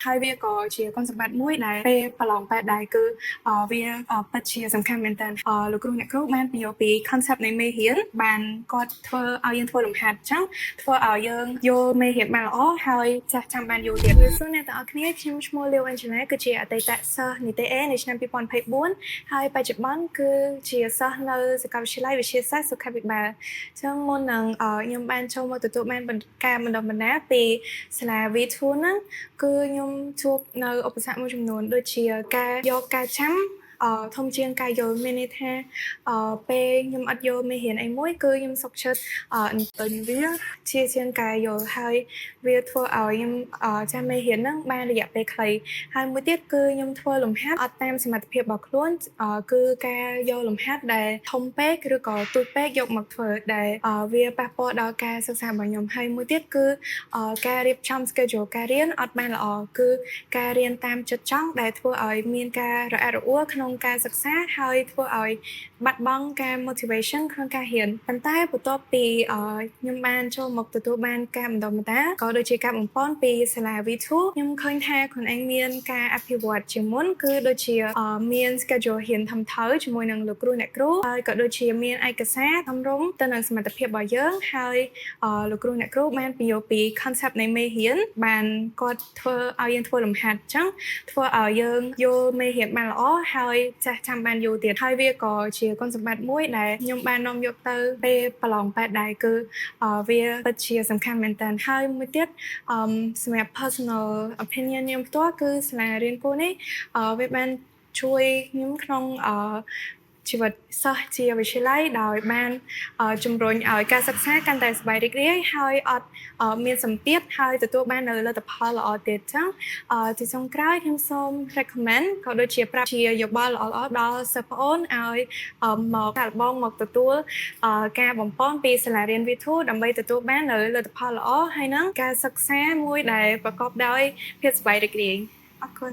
ហើយវាក៏ជាគុណសម្បត្តិមួយដែលពេលប្រឡងពេទ្យដែរគឺវាពិតជាសំខាន់មែនទែនលោកគ្រូអ្នកគ្រូបានពន្យល់ពី concept នៃមេរៀនបានគាត់ធ្វើឲ្យយើងធ្វើលំហាត់អញ្ចឹងធ្វើឲ្យយើងយល់មេរៀនបានល្អហើយចេះចាំបានយូរទៀតសួរអ្នកទាំងអស់គ្នាខ្ញុំឈ្មោះលាវអញ្ជូណាគឺជាអតីតសិស្សនីតិ A នៃឆ្នាំ2024ហើយបច្ចុប្បន្នគឺជាសិស្សនៅសាកលវិទ្យាល័យវិទ្យាសាស្ត្រសុខាភិបាលអញ្ចឹងមុននឹងខ្ញុំបានចូលមកទទួលបានការបណ្ដុះបណ្ដាលពីសាលា V2 ហ្នឹងគឺខ្ញុំជួបនៅឧបសគ្គមួយចំនួនដូចជាការយកការចាំធំជាងការយល់មានន័យថាពេលខ្ញុំអត់យល់មេរៀនអីមួយគឺខ្ញុំសុខចិត្តទិញវាជាជាងការយល់ហើយវាធ្វើឲ្យខ្ញុំចាំមេរៀនហ្នឹងបានរយៈពេលខ្លីហើយមួយទៀតគឺខ្ញុំធ្វើលំហាត់អត់តាមសមត្ថភាពរបស់ខ្លួនគឺការយកលំហាត់ដែលធំពេកឬក៏តូចពេកយកមកធ្វើដែលវាប៉ះពាល់ដល់ការសិក្សារបស់ខ្ញុំហើយមួយទៀតគឺការរៀបចំ schedule ការរៀនអត់បានល្អគឺការរៀនតាមចិត្តចង់ដែលធ្វើឲ្យមានការរអាក់រអួលក្នុងការសិក្សាហើយធ្វើឲ្យបាត់បង់ការ motivation ក្នុងការរៀនប៉ុន្តែបន្ទាប់ពីខ្ញុំបានចូលមកទទួលបានការបណ្ដុះបណ្ដាលក៏ដូចជាការបំប៉នពីសាលា V2 ខ្ញុំឃើញថាខ្លួនឯងមានការអភិវឌ្ឍជាងមុនគឺដូចជាមាន schedule រៀនធំត្រូវជាមួយនឹងលោកគ្រូអ្នកគ្រូហើយក៏ដូចជាមានឯកសារសមរម្យទៅនឹងសមត្ថភាពរបស់យើងហើយលោកគ្រូអ្នកគ្រូបានពន្យល់ពី concept នៃមេរៀនបានគាត់ធ្វើឲ្យយើងធ្វើលំហាត់អញ្ចឹងធ្វើឲ្យយើងយល់មេរៀនបានល្អហើយចេះចាំបានយូរទៀតហើយវាក៏ជាគុណសម្បត្តិមួយដែលខ្ញុំបាននាំយកទៅពេលប្រឡងពេទ្យដែរគឺវាពិតជាសំខាន់មែនទែនហើយមួយទៀតសម្រាប់ personal opinion ខ្ញុំផ្ទាល់គឺសាលារៀនគួរនេះវាបានជួយខ្ញុំក្នុងជីវិតសិស្សជាវិទ្យាល័យដោយបានជំរុញឲ្យការសិក្សាកាន់តែសប្បាយរីករាយហើយអត់មានសម្ពាធហើយទទួលបាននូវលទ្ធផលល្អទៀតចឹងជាចុងក្រោយខ្ញុំសូម recommend ក៏ដូចជាប្រាប់ជាយោបល់ល្អៗដល់សិស្សប្អូនឲ្យមកសាកល្បងមកទទួលការបំប៉នពីសាលារៀន V2 ដើម្បីទទួលបាននូវលទ្ធផលល្អហើយនឹងការសិក្សាមួយដែលប្រកបដោយភាពសប្បាយរីករាយអរគុណ។